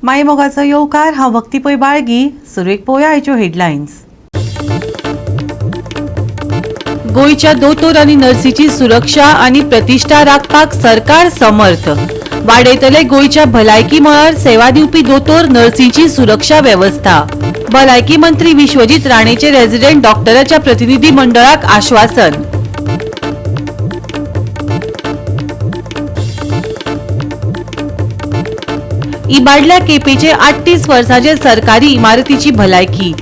माई मोगाचो येवकार. हांव भक्ती पै बाळगी. सुरवेक पळोवया आयच्यो हेडलायन्स. गोंयच्या दोतोर आनी नर्सीची सुरक्षा आनी प्रतिश्ठा राखपाक सरकार समर्थ. वाडयतले गोंयच्या भलायकी मळार सेवा दिवपी दोतोर नर्सीची सुरक्षा वेवस्था. भलायकी मंत्री विश्वजीत राणेचे रेजिडेंट डॉक्टराच्या प्रतिनिधी मंडळाक आश्वासन. इबाडल्या केपेचे 38 वर्सांचे सरकारी इमारतीची भलायकी.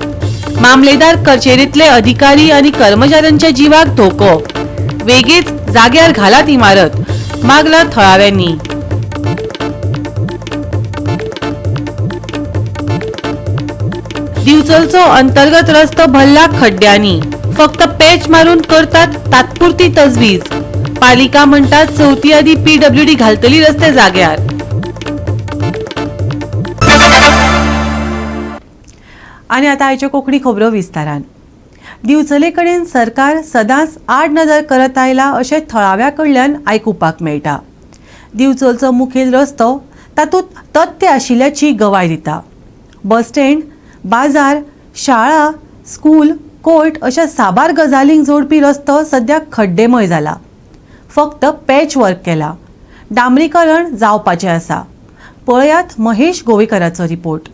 मामलेदार कचेरीतले अधिकारी आणि कर्मचाऱ्यांच्या जिवाक धोको. वेगीच जाग्यार घालात इमारत, मागला थळाव्यांनी. दिवचलचो अंतर्गत रस्तो भल्ला खड्ड्यांनी. फक्त पॅच मारून करतात तात्पुरती तजवीज. पालिका म्हणटात चवथी आदी पीडब्ल्यूडी घालतली रस्ते जाग्यार. आनी आतां आयच्यो कोंकणी खबरो विस्तारान. दिवचले कडेन सरकार सदांच आड नदर करत आयला अशें थळाव्या कडल्यान आयकुपाक मेळटा. दिवचलचो मुखेल रस्तो तातूंत तथ्य आशिल्ल्याची गवाय दिता. बस स्टँड, बाजार, शाळा, स्कूल, कोर्ट अशा साबार गजालींक जोडपी रस्तो सद्या खड्डेमय जाला. फक्त पॅच वर्क केला, डांबरीकरण जावपाचें आसा. पळयात महेश गोवेकराचो रिपोर्ट.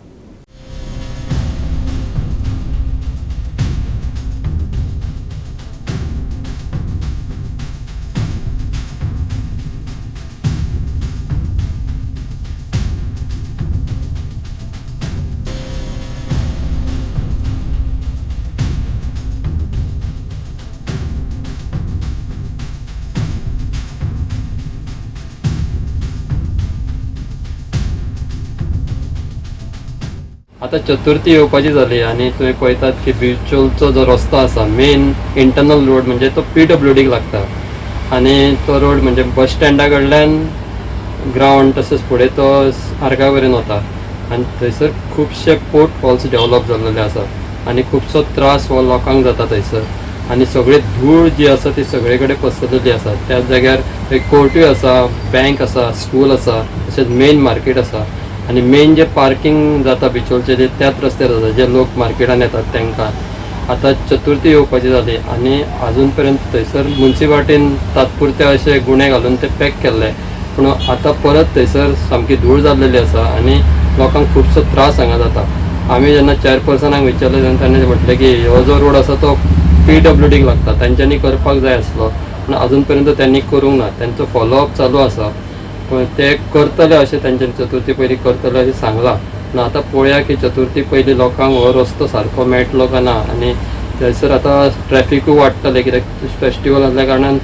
आतां चतुर्थी येवपाची जाली आनी तुमी पळयतात की बिचोलचो जो रस्तो आसा, मेन इंटरनल रोड, म्हणजे तो पी डब्ल्यू डीक लागता आनी तो रोड म्हणजे बस स्टँडा कडल्यान ग्रावंड तशेंच फुडें तो आर्गा मेरेन वता आनी थंयसर खुबशे पोर्ट होल्स डेवलप जाल्लेले आसा आनी खुबसो त्रास हो लोकांक जाता थंयसर आनी सगळी धूळ जी आसा ती सगळे कडेन पसरलेली आसा. त्याच जाग्यार एक कोर्टूय आसा, बँक आसा, स्कूल आसा, तशेंच मेन मार्केट आसा आनी मेन जे पार्किंग जाता बिचोलचें तें त्याच रस्त्यार जाता, जे लोक मार्केटान येतात तांकां. आतां चतुर्थी येवपाची जाली आनी आजून पर्यंत थंयसर मुन्सिपाल्टीन तात्पुरते अशे गुणे घालून ते पॅक केल्ले, पूण आतां परत थंयसर सामकी धूळ जाल्लेली आसा आनी लोकांक खुबसो त्रास हांगा जाता. आमी जेन्ना चेअरपर्सनाक विचारलें तेन्ना ताणें म्हटलें की हो जो रोड आसा तो पी डब्ल्यू डीक लागता, तांच्यांनी करपाक जाय आसलो, पूण आजून पर्यंत त्यांनी करूंक ना. तांचो फॉलोअप चालू आसा, पूण ते करतले अशें तांच्यांनी चतुर्थी पयलीं करतले अशें सांगलां. पूण आतां पळोवया की चतुर्थी पयलीं लोकांक हो रस्तो सारको मेळटलो काय ना. आनी थंयसर आतां ट्रॅफिकूय वाडटलें, कित्याक फेस्टिवल आसल्या कारणान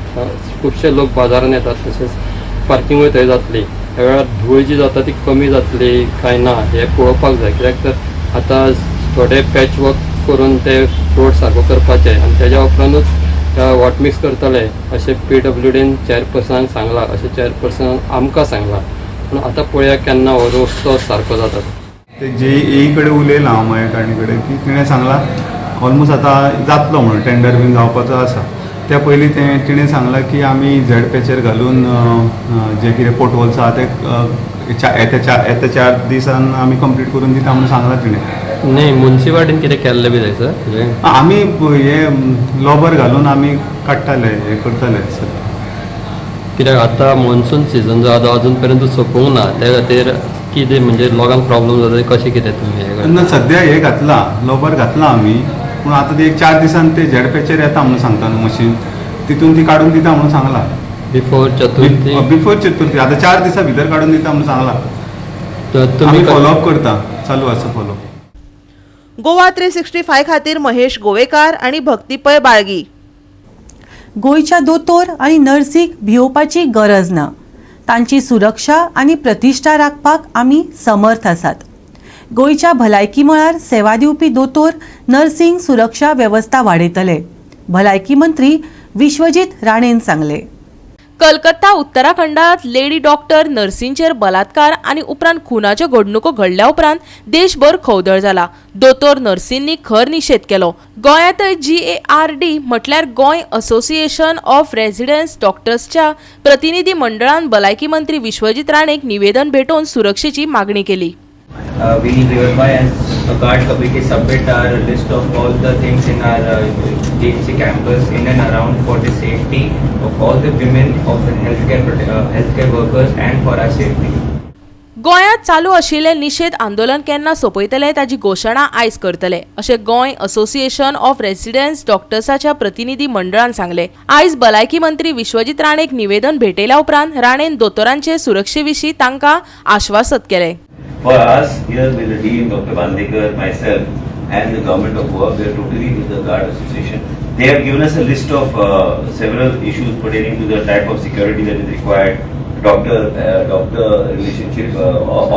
खुबशे लोक बाजारान येतात, तशेंच पार्किंगूय थंय जातली. त्या वेळार धूळ जी जाता ती कमी जातली काय ना हें पळोवपाक जाय, कित्याक तर आतां थोडे पॅच वर्क करून ते रोड सारको करपाचे आनी तेज्या उपरांतूच हॉट मिक्स करतले अशें पी डब्ल्यू डीन चेअरपर्सनाक सांगलां, अशें चेअरपर्सनान आमकां सांगलां. पूण आतां पळोवया केन्ना हो रस्तो सारको जाता. ते जे ए कडेन उलयलां हांव मयेकाणी कडेन की तिणें सांगलां ऑलमोस्ट आतां जातलो म्हणून, टेंडर बीन जावपाचो आसा. त्या पयलीं तें तिणें सांगलां की आमी झेड पॅचर घालून जे कितें पोर्टहोल्स आहा ते येत्या 4 दिसान आमी कंप्लीट करून दिता म्हणून सांगलां तिणें. न्ही, मुन्सिपाल्टीन कितें केल्लें बी थंयसर? आमी हे लोबर घालून आमी काडटाले, हें करताले सर. कित्याक आतां मॉन्सून सिजन जो आसा तो अजून पर्यंत सोंपूंक ना, त्या खातीर कितें म्हणजे लोकांक प्रॉब्लम जाता, कशें कितें तुमी हें करता? ना, सद्या हे घातलां, लोबर घातलां आमी, पूण आतां ते एक 4 दिसान ते झेड पॅचर येता म्हणून सांगता न्हू मशीन, तितून ती काडून दिता म्हणून सांगलां. बिफोर चतुर्थी? बिफोर चतुर्थी, आतां 4 दिसां भितर काडून दिता म्हणून सांगलां. तर आमी तुमी फॉलोअप करता, चालू आसा फॉलोअप. गोवा 365 खातीर महेश गोवेकार आणि भक्ती पै बाळगी. गोंयच्या दोतोर आनी नर्सीक भियोवपाची गरज ना. तांची सुरक्षा आनी प्रतिश्ठा राखपाक आमी समर्थ आसात. गोंयच्या भलायकी मळार सेवा दिवपी दोतोर नर्सींक सुरक्षा वेवस्था वाडयतले, भलायकी मंत्री विश्वजीत राणेन सांगलें. कलकत्ता उत्तराखंडात लेडी डॉक्टर नर्सींचेर बलात्कार आनी उपरांत खुनाच्यो घडणुको घडल्या उपरांत देशभर खवदळ जाला. दोतोर नर्सींनी खर निशेध केलो. गोंयांतय जीएआरडी म्हटल्यार गोंय असोसिएशन ऑफ रेजिडन्स डॉक्टर्सच्या प्रतिनिधी मंडळान भलायकी मंत्री विश्वजीत राणेक निवेदन भेटोवन सुरक्षेची मागणी केली. We hereby as a guard committee submit our list of all the things in our GMC campus in and around for the safety of all the women of the healthcare workers and for our safety. गोंयांत चालू आशिल्लें निशेध आंदोलन केन्ना सोंपयतले ताची घोशणा आयज करतले अशें गोंय असोसिएशन ऑफ रेसिडेंट्स डॉक्टर्साच्या प्रतिनिधी मंडळान सांगलें. आयज भलायकी मंत्री विश्वजीत राणेक निवेदन भेटयल्या उपरांत राणेन दोतोरांचे सुरक्षे विशीं तांकां आश्वासत केलें. For us here with the team, Dr. Bandekar, myself and the government of Goa, we are totally with the Guard Association. They have given us a list of several issues pertaining to the type of security that is required, doctor relationship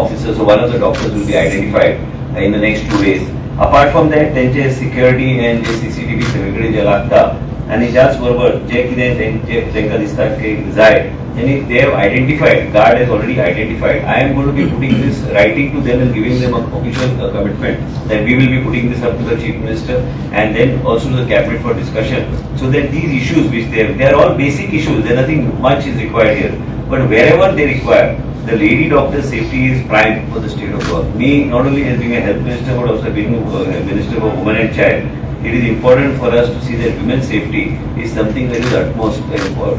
officer. So one of the doctors will be identified in the next 2 days. Apart from that, त्यांचे security and J CCTV सगळीकडे जे लागता आणि त्याच बरोबर जे कितें तेंचे तांकां दिसता की जाय and they have identified, guard has already identified. I am going to be putting this writing to them and giving them an official commitment that we will be putting this up to the Chief Minister and then also to the Cabinet for discussion, so that these issues which they have, they are all basic issues, there nothing much is required here. But wherever they require, the lady doctor's safety is prime for the state of Goa. Me, not only as being a health minister, but also being a minister for women and child, it is important for us to see that women's safety is something that is utmost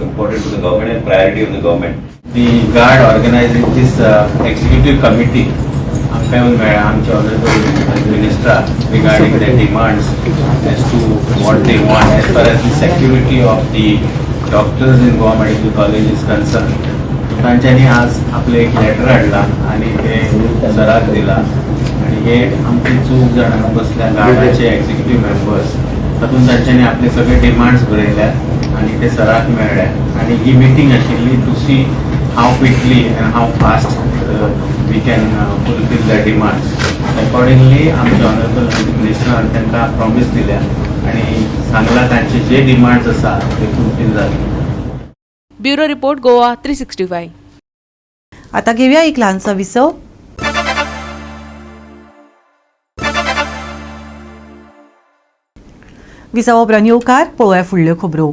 important to the government and priority of the government. The guard organizing this executive committee आमकां येवन मेळ्ळा आमचे honourable minister regarding the demands as to what they want as far as the security of the doctors in Goa Medical College is concern. तांच्यांनी आज आपलें एक letter हाडला आनी ते सराक दिला आनी हे आमची चूक जाणां बसल्या गार्डाचे एक्झिक्युटीव मेंबर्स तातूंत तांच्यांनी आपले सगळे डिमांड्स बरयल्यात आनी ते सराक मेळ्ळे आनी ही मिटींग आशिल्ली to see how quickly and how fast we can fulfill the demands. Accordingly आमचे ऑनरेबल मिनिस्टरान तांकां प्रॉमीस दिल्या आनी सांगला तांचे जे डिमांड्स आसा ते फुलफील जातले. Bureau report, Goa 365. आता घेऊया एक लहानसा विसव. विसवा उपरांत येवकार. पळोवया फुडल्यो खबरो.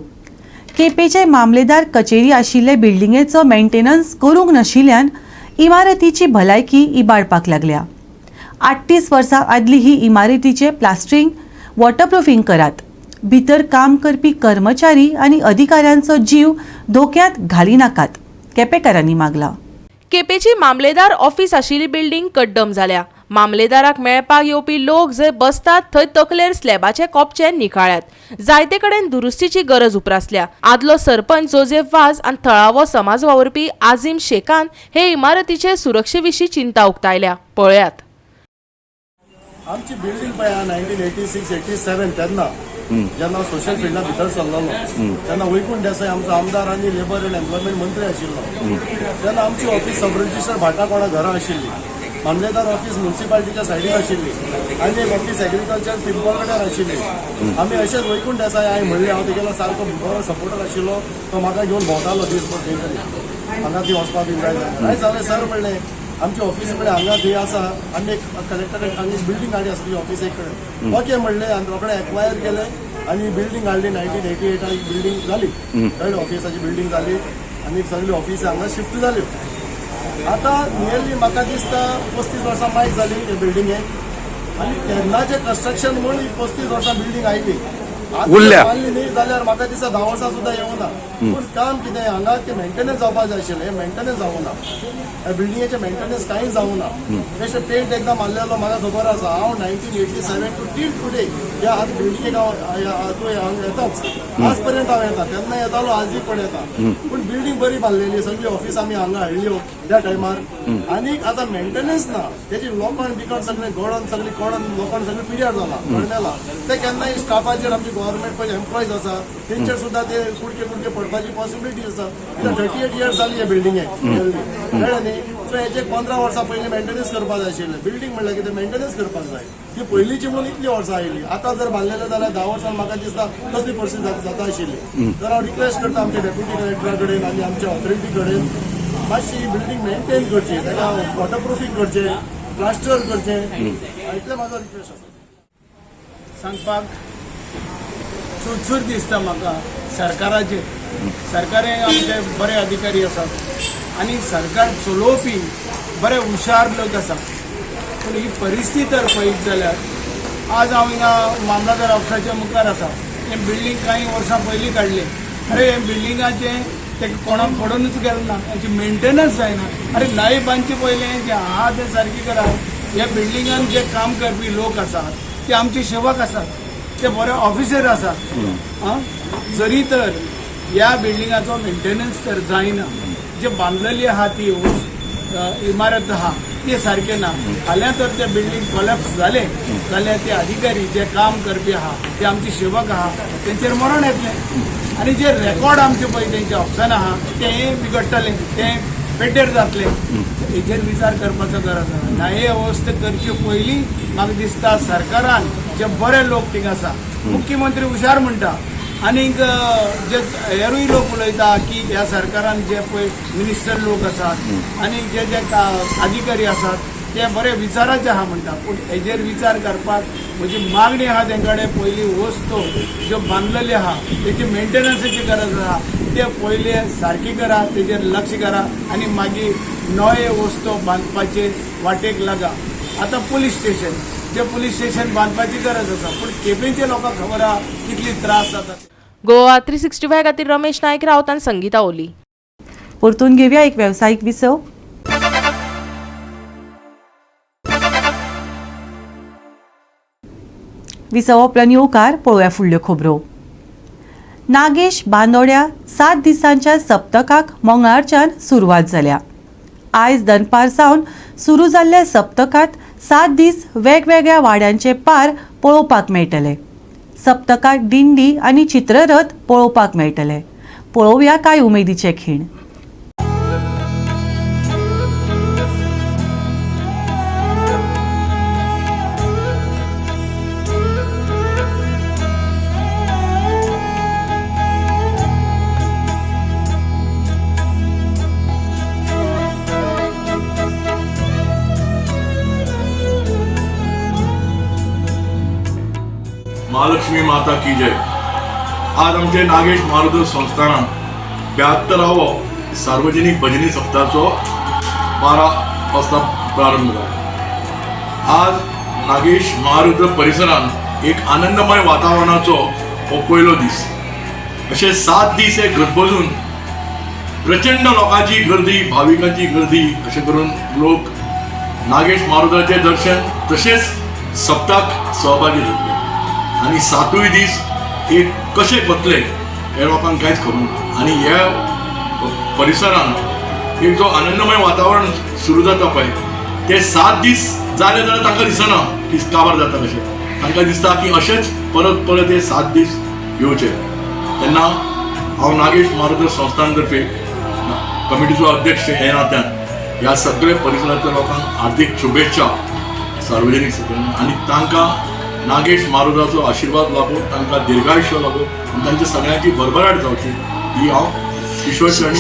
केपेचे मामलेदार कचेरी आशिल्ले बिल्डिंगेचो मेंटेनन्स करूंक नाशिल्ल्यान इमारतीची भलायकी इबाडपाक लागल्या. 38 वर्सां आदली ही इमारतीचे प्लास्टरिंग, वॉटरप्रुफींग करात. भितर काम करपी कर्मचारी आनी अधिकाऱ्यांचो जीव धोक्यांत घालिनाकात, केपेकारांनी मागला. केपेची मामलेदार ऑफिस आशिल्ली बिल्डिंग कड्डम जाल्या. मामलेदाराक मेळपाक येवपी लोक जंय बसतात थंय तकलेर स्लॅबाचे कोपचे निकाळ्यात. जायते कडेन दुरुस्तीची गरज उप्रासल्या. आदलो सरपंच जोजेफ वाज आनी थळावो समाज वावुरपी आझीम शेखान हे इमारतीचे सुरक्षे विशीं चिंता उक्तायल्या. पळयात. आमची बिल्डींग पळय 1986 87 तेन्ना जेन्ना हांव सोशल फिल्डा भितर सरलेलो तेन्ना वैकुंठ देसाय आमचो आमदार आनी लेबर अँड एम्प्लॉयमेंट मंत्री आशिल्लो. तेन्ना आमची ऑफिस सब रजिस्टर भाटा कोणा घरा आशिल्ली, मामलेदार ऑफिस मुन्सिपालिटीच्या सायडीन आशिल्ली आनी एक ऑफिस एग्रीकल्चर पिंपळगड्यार आशिल्ली. आमी अशेंच वैकुंठ देसाय हांवें म्हणलें, हांव तेगेलो सारको बरो सपोर्टर आशिल्लो, तो म्हाका घेवन भोंवतालो दीसभर खंय तरी हांगा थंय वचपा बीन जाय जाल्यार. हांवें सांगलें, सर म्हणलें, आमची ऑफिस कडेन हांगा थंय आसा आनी एक कलेक्टर आनी एक बिल्डींग हाडली आसा तुजी ऑफिस एक कडेन. ओके म्हणलें आनी रोखडे एक्वायर केलें आनी बिल्डींग हाडली. 1988 एक बिल्डींग जाली, कळ्ळें, ऑफिसाची बिल्डींग जाली आनी सगळी ऑफिस हांगा शिफ्ट जाल्यो. आतां नियरली म्हाका दिसता 35 वर्सां मायज जाली हे बिल्डिंगेक आनी तेन्नाचें कन्स्ट्रक्शन म्हूण ही 35 वर्सां बिल्डींग आयली. उरल्या. मारली न्ही जाल्यार म्हाका दिसता 10 वर्सां सुद्दां येवना. पूण काम कितें हांगा ते मेंटेनन्स जावपाक जाय आशिल्लें, हें मेंटेनन्स जावना. ह्या बिल्डिंगेचें मेंटेनन्स कांय जावना. बेश्टें पेंट एकदां मारलेलो म्हाका खबर आसा. हांव 1987 to till today ह्या आतां बिल्डिंगेक हांव तूं हांगा येताच, आज पर्यंत हांव येता, तेन्ना येतालो, आजूय पण येता. पूण बिल्डींग बरी बांदलेली, सगळी ऑफिस आमी हांगा हाडल्यो त्या टायमार आनी आतां मेंटेनन्स ना. तेजी लोखण बिकण सगळें गळोन, सगळी कोणन लोखण सगळें पिड्यार जाला, कळमेला. ते केन्नाय स्टाफाचेर आमची गव्हर्मेंट पळय एम्प्लॉयज आसा तेंचेर सुद्दां ते कुडके कुडके पडपाची पॉसिबिलिटी आसा. कित्याक 38 इयर्स जाली हे बिल्डिंगेक, कळ्ळें न्ही. सो हेजे 15 वर्सां पयलीं मेंटेनन्स करपाक जाय आशिल्लें. बिल्डींग म्हणल्यार कितें, मेंटेनन्स करपाक जाय. ती पयलींची म्हणून इतली वर्सां आयली. आतां जर बांदलेलें जाल्यार 10 वर्सां म्हाका दिसता तसली परिस्थिती जाता आशिल्ली. तर हांव रिक्वेस्ट करता आमच्या डेप्युटी कलेक्टरा कडेन आनी आमच्या ऑथॉरिटी कडेन, मातशी ही बिल्डींग मेंटेन करची, ताका वॉटरप्रुफींग करचें, प्लास्टर करचें, इतलें म्हाजो रिक्वेस्ट आसा. सांगपाक चुरचूर दिसता म्हाका सरकाराचेर. सरकारे आमचे बरे अधिकारी आसात आनी सरकार चलोवपी बरे हुशार लोक आसात. पूण ही परिस्थिती तर पळयत जाल्यार आज हांव हिंगा मामलादार ऑफिसाच्या मुखार आसा. हें बिल्डींग कांय वर्सां पयलीं काडलें. अरे हे बिल्डिंगाचें तेका कोणाक पडोनूच गेलें ना, हेची मेंटेनन्स जायना. अरे नवे बांदचे पयलें जें आहा तें सारकें करात. ह्या बिल्डिंगान जे काम करपी लोक आसात ते आमचे सेवक आसात, ते बरे ऑफिसर आसात. आं, जरी तर ह्या बिल्डिंगाचो मेंटेनन्स तर जायना, जे बांदलेली आहा ती इमारत आहा ते सारकें ना. फाल्यां तर ते बिल्डींग कोलॅप्स जालें जाल्यार ते अधिकारी जे काम करपी आहा ते आमचे सेवक आहा तेंचेर मरण येतलें आनी जे रेकॉर्ड आमचे पळय तेंच्या ऑफिसान आहा तें बिगडटलें, तें पेड्डेर जातलें. हेजेर विचार करपाचो गरज आहा. न्याय वेवस्था करचे पयलीं म्हाका दिसता सरकारान जे बरे लोक थिंगा आसा, मुख्यमंत्री हुशार म्हणटा आनीक जे हेरूय लोक उलयता की ह्या सरकारान जे पळय मिनिस्टर लोक आसात आनी जे जे अधिकारी आसात ते बरे विचाराचे आहा म्हणटा. पूण हेजेर विचार करपाक म्हजी मागणी आहा तेंचे कडेन, पयली वस्तू ज्यो बांदलेली आहा तेची मेंटेनन्साची गरज आहा, ते पयले सारकी करा, तेजेर लक्ष करा आनी मागीर नवे वस्तू बांदपाचे वाटेक लागा. आतां पुलीस स्टेशन, जे पुलीस स्टेशन बांदपाची गरज आसा, पूण केपेंचे लोकांक खबर आहा कितली त्रास जाता. गोवा 365 खातीर रमेश नायक रावत आनी संगीता ओली. परतून घेवया एक वेवसायीक विसव. विसवा उपरांत येवकार पळोवया फुडल्यो खबरो. नागेश बांदोड्या 7 दिसांच्या सप्तकाक मंगळारच्यान सुरवात जाल्या. आयज दनपार सावन सुरू जाल्ल्या सप्तकांत 7 दीस वेगवेगळ्या वाड्यांचे पार पळोवपाक मेळटले. सप्तकाक दिंडी आनी चित्ररथ पळोवपाक मेळटले. पळोवया कांय उमेदीचे खीण. महालक्ष्मी माता की जय. आज आमचे नागेश महारुद्र संस्थानान 72वो सार्वजनिक भजनी सप्ताहाचो 12 वाजता प्रारंभ जाला. आज नागेश महारुद्र परिसरान एक आनंदमय वातावरणाचो हो पयलो दीस. अशे 7 दीस हे गजबजून प्रचंड लोकांची गर्दी, भाविकांची गर्दी, अशें करून लोक नागेश महारुद्राचें दर्शन तशेंच सप्ताक सहभागी जातले आनी 7 दीस एक कशे वतले हे लोकांक कांयच खबर ना. आनी ह्या परिसरान एक जो आनंदमय वातावरण सुरू जाता पळय ते 7 दीस जाले जाल्यार तांकां दिसना की काबार जाता कशें, तांकां दिसता की अशेंच परत परत हे 7 दीस येवचे. तेन्ना हांव नागेश महारुद्र संस्थान तर्फे कमिटीचो अध्यक्ष हे नात्यान ह्या सगळे परिसरांतल्या लोकांक हार्दिक शुभेच्छा सार्वजनिक सगळ्यांना आनी तांकां नागेश महारुद्राचो आशिर्वाद लागो, तांकां दीर्घायुष्य लागो आनी तांच्या सगळ्यांची भरभराट जावची ही हांव ईश्वर चरणी.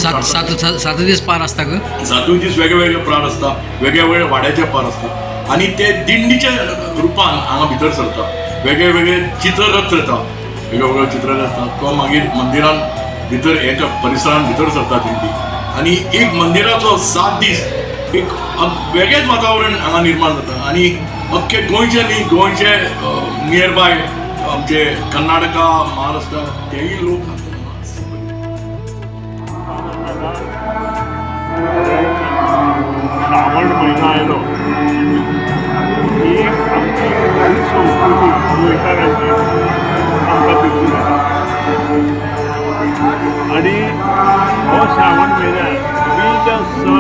7 दीस पार आसता ग? 7 दीस वेगळे वेगळे पार आसता, वेगळे वेगळे वाड्याचे पार आसता आनी ते दिंडीच्या रुपान हांगा भितर सरता. वेगळे वेगळे चित्ररथ येता, वेगळे वेगळे चित्ररथ आसता, तो मागीर मंदिरान भितर एका परिसरान भितर सरता दिंडी आनी एक मंदिराचो 7 दीस एक वेगळेंच वातावरण हांगा निर्माण जाता. आनी अख्खे गोंयचे न्ही, गोंयचे नियर बाय आमचे कर्नाटका, महाराष्ट्र तेय लोक श्रावण म्हयनो आयलो ही आमची संस्कृती गोंयकारांची आमकां दिसून येता. आनी हो श्रावण म्हयन्याक विविध सण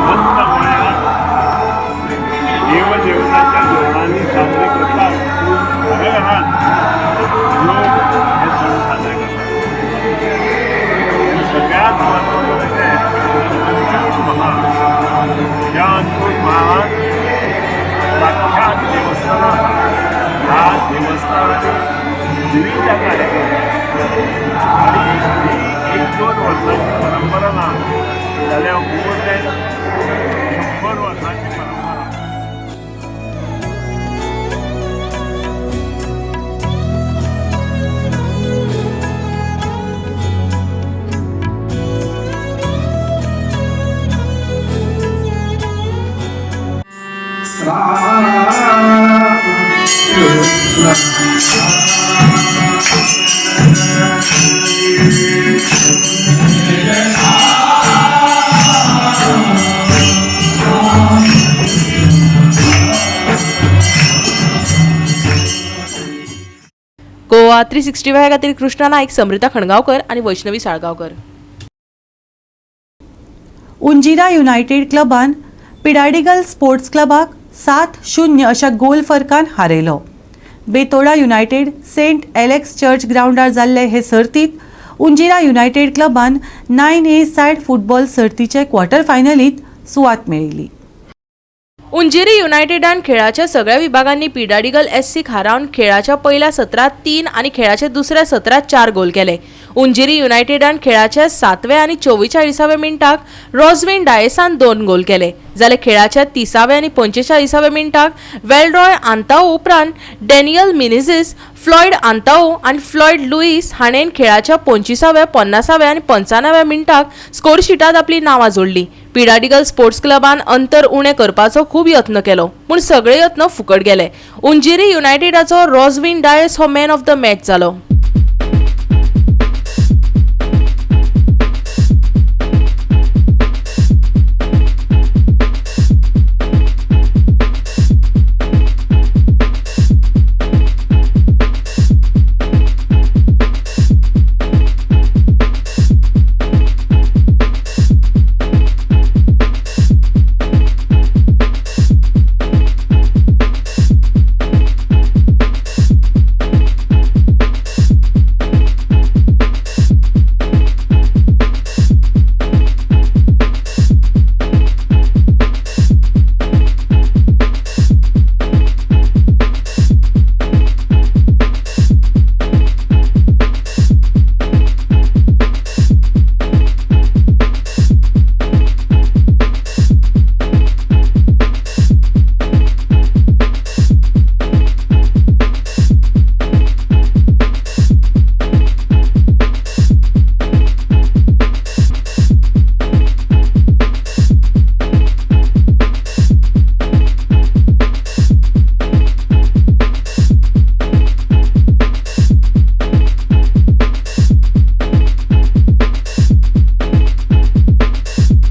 संत गोंयांत देवदेवताच्या देवळांनी साजरे करतात. पूण घराघरांत लोक हे सण साजरे करतात. सगळ्यात म्हत्वाचें म्हणजे अंजूर महाल. ह्या अंजूर महालांत साक्षात देवस्थान आसा. ह्या देवस्थानांनी विविध कार्यक्रम आनी ही 1-2 वर्सांची परंपरा ना जाल्यार मोर दॅन 100 वर्सांची परंपरा. गोवा 365 खातीर कृष्णा नाईक, समृता खणगांवकर आनी वैष्णवी साळगांवकर. उंजिरा युनायटेड क्लबान पिडाडिगल स्पोर्ट्स क्लबाक 7-0 अशा गोल फरकान हारयलो. Betora United Saint Alex church ग्रावंडार जाल्ले हे सर्तीत उंजिरा युनायटेड क्लबान 9A side football सर्तीचे क्वॉर्टर फायनलीत सुवात मेळयली. उंजिरी युनायटेडान खेळाच्या सगळ्या विभागांनी पिडाडिगल एससीक हारावन खेळाच्या पयल्या सत्रांत 3 आनी खेळाच्या दुसऱ्या सत्रांत 4 गोल केले. उंजिरी युनायटेडान खेळाच्या 7व्या आनी 44व्या मिनटाक रॉझविन डायसान 2 गोल केले, जाल्यार खेळाच्या 30व्या आनी 45व्या मिनटाक वेलरॉय आंताओ उपरांत डॅनियल मिनेझिस, फ्लॉयड आंताओ आनी फ्लॉयड लुईस हाणें खेळाच्या 25व्या, 50व्या आनी 95व्या मिनटाक स्कोर शिटांत आपली नांवां जोडली. पिडाडिगल स्पोर्ट्स क्लबान अंतर उणें करपाचो खूब यत्न केलो, पूण सगळे यत्न फुकट गेले. उंजिरी युनायटेडाचो रॉझविन डायस हो मॅन ऑफ the match जालो.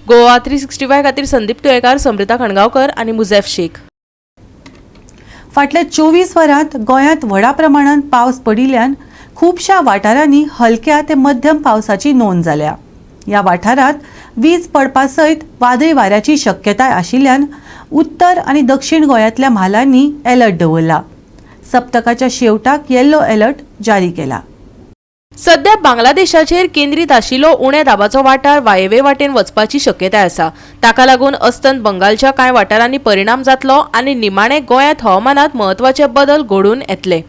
गोवा 365 खातीर संदीप तुयेकार, समृता खणगांवकर आनी मुझेफ शेख. फाटल्या 24 वरांत गोंयांत व्हडा प्रमाणात पावस पडिल्ल्यान खुबश्या वाठारांनी हलक्या ते मध्यम पावसाची नोंद जाल्या. ह्या वाठारांत वीज पडपा सयत वादळी वाऱ्याची शक्यताय आशिल्ल्यान उत्तर आनी दक्षिण गोंयांतल्या म्हालांनी अलर्ट दवरला. सप्तकाच्या शेवटाक येल्लो अलर्ट जारी केला. सध्या बांगलादेशाचेर केंद्रीत आशिल्लो उण्या दाबाचो वाठार वायव्ये वाटेन वचपाची शक्यताय आसा. ताका लागून अस्तंत बंगालच्या कांय वाठारांनी परिणाम जातलो आनी निमाणे गोंयांत हवामानात म्हत्वाचे बदल घडून येतले.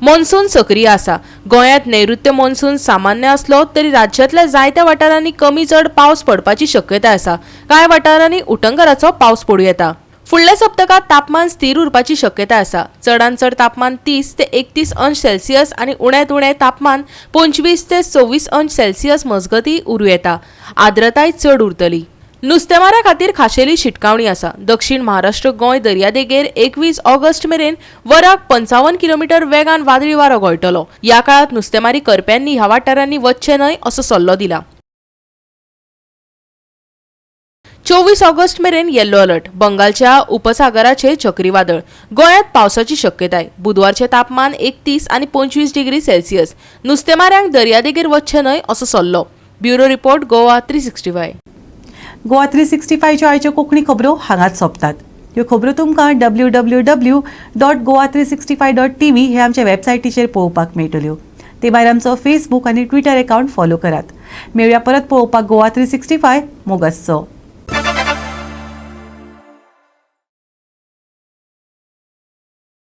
मॉन्सून सक्रीय आसा. गोंयांत नैऋत्य मॉन्सून सामान्य आसलो तरी राज्यांतल्या जायत्या वाठारांनी कमी चड पावस पडपाची शक्यताय आसा. कांय वाठारांनी उटंगराचो पावस पडूं येता. फुडल्या सप्तकांत तापमान स्थिर उरपाची शक्यता आसा. चडांत चड तापमान 30 ते 31 अंश सेल्सियस आनी उण्यांत उणें तापमान 25 ते 26 अंश सेल्सियस मजगतीं उरूं येता. आर्द्रताय चड उरतली. नुस्तेमारा खातीर खाशेली शिटकावणी आसा. दक्षिण महाराष्ट्र गोंय दर्यादेगेर 21 ऑगस्ट मेरेन वराक 55 किलोमीटर वेगान वादळी वारो घोळटलो. ह्या काळांत नुस्तेमारी करप्यांनी ह्या वाठारांनी वचचें न्हय असो सल्लो दिला. 24 ऑगस्ट मेरेन येल्लो अलर्ट. बंगालच्या उपसागराचे चक्रीवादळ. गोंयांत पावसाची शक्यताय. बुधवारचें तापमान 31 आनी 25 डिग्री सेल्सियस. नुस्तेमाऱ्यांक दर्यादेगेर वचचें न्हय असो सल्लो. Bureau report, Goa 365. Goa 365च्यो आयच्यो कोंकणी खबरो हांगाच सोंपतात. ह्यो खबरो तुमकां www.goa365.tv हे आमच्या वेबसायटीचेर पळोवपाक मेळटल्यो. ते भायर आमचो फेसबूक आनी ट्विटर अकावंट फॉलो करात. मेळया परत पळोवपाक गोवा 365 मोगासचो.